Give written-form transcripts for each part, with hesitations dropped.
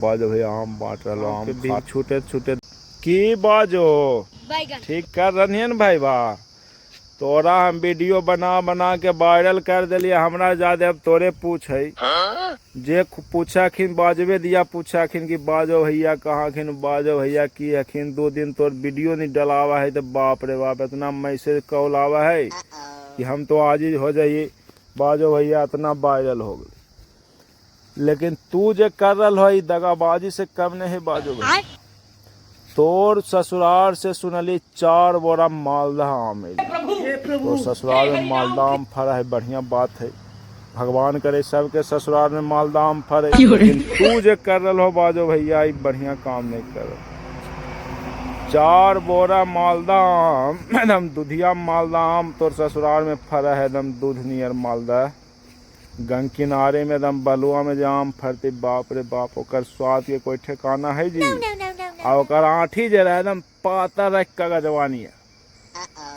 बाजो भैया आम बाँट रहलो, आम के बीज छूटे छूटे की बाजो ठीक कर रहनियन भाई बा। तोरा हम वीडियो बना बना के वायरल कर दिलिए, हमरा ज्यादा अब तोरे पूछ है जे पूछाखिन बाजबे दिया पूछाखिन कि बाजो भैया कहाँ खिन, बाजो भैया की हखिन, 2 दिन तोर वीडियो नहीं डलावा है तो बाप रे बाप इतना मैसेज कॉल आवा है कि हम तो आज ही हो जाइए बाजो भैया इतना वायरल हो गए। लेकिन तू जे कर रहा है दगाबाजी से कम नहीं है बाजो भैया। तोर ससुराल से सुनली 4 बोरा मालदा आम अयलै। तोर ससुराल में मालदा आम फड़ा है, बढ़िया बात है, भगवान करे सबके ससुराल में मालदा आम फड़े। लेकिन तू जे कर रहा हो बाजो भैया ई बढ़िया काम नहीं कर रहा। 4 बोरा मालदा आम एकदम दुधिया मालदा आम तोर ससुराल में फड़ा है, एकदम दूध नियर मालदा, गंग किनारे में एकदम बलुआ में जाम फरते, बाप रे बाप ओकर स्वाद के कोई ठिकाना है जी। आ ओकर आठी जे रहे एकदम पातर रख का जवानी है,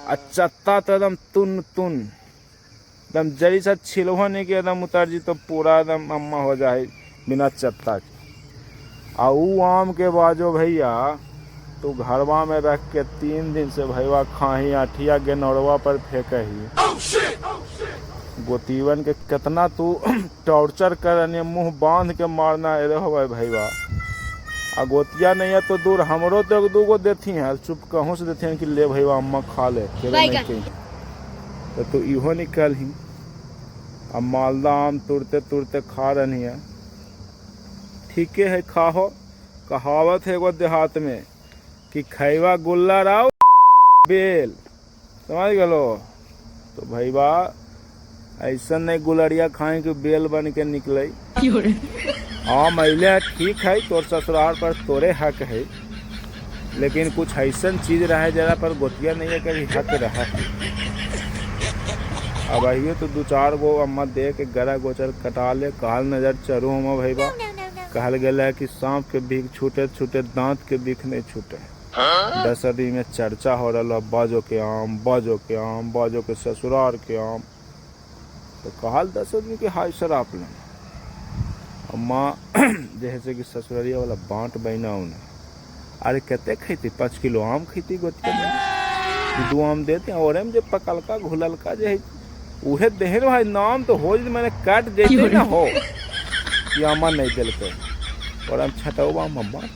आ चत्ता तो एकदम तुन तुन एकदम जरी सा छिलहो नहीं कि एकदम उतर जी तो पूरा एकदम अम्मा हो जाए बिना चत्ता के। आ ऊ आम के बाजो भैया तू घरवा में रख के 3 दिन से भैया खाही आठिया गेनौरवा पर फेंकही। गोतीवन के कितना तू टॉर्चर कर, मुंह बांध के मारना अरे हो भाई भैया। आ गोतिया नहीं है तो दूर हमरो तो 1-2 गो देती हैं, चुप कहूँ से देती हैं कि ले भैया अम्मा खा ले, नहीं कहीं तो तू इहो निकल ही। अब मालदा आम तुरते तुरते खा रही है, ठीक है खाहो। कहावत है एगो देहात में कि खैवा गुल्लर आओ बेल, समझ गलो। तो भैया ऐसा नहीं गुलरिया खाए कि बेल बन के निकले। आम अले ठीक है, तोर ससुराल पर तोरे हक है, लेकिन कुछ ऐसा चीज रहे जरा पर गोतिया नहीं है कभी हक रहा। अब आइए तो 2-4 गो अम्मा दे के गरा गोचर कटा ले, कहल नजर चरू हम भैया। कहल गया है कि सांप के भीख छूटे छूटे दांत के भीख नहीं छूटे। 10 आदमी में चर्चा हो रहा है बाजो के आम, बाजो के आम, बाजो के ससुराल के आम। तो कहल 10 आदमी के हाय शराब लेना। अम्मा जैसे कि ससुरारिया वाला बाँट बना उन्हें, अरे कते खैती 5 किलो आम खैती गोतिया में 2 आम देते और हम जो पकलका घुललका जे है उहे देहे भाई नाम तो हो मैंने काट देते ना हो कि आमा नहीं दिलकै और हम छटौआ आम बाँट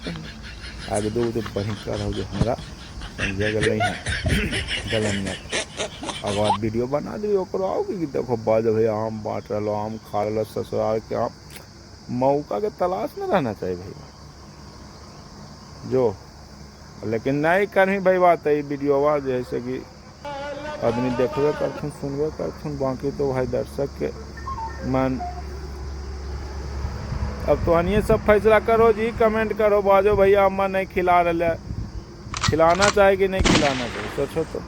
आगे 2 तो बढ़ी कर हो जो हमरा समझे गेल नहीं है गलनिया। अब आप वीडियो बना दी ओकरो आओ कि देखो बाज भैया आम बाँट रहा, आम खा रहा, ससुराल के आम। मौका के तलाश में रहना चाहिए भैया जो, लेकिन नहीं करही भाई बात है वीडियोवा जैसे कि आदमी देखबे करथुन सुनबे करथुन, बाकी तो भाई दर्शक के मन। अब तो हनिए सब फैसला करो जी, कमेंट करो बाजो भैया अम्मा नहीं खिला रहा, खिलाना चाहिए कि नहीं खिलाना चाहिए, सोचो तो।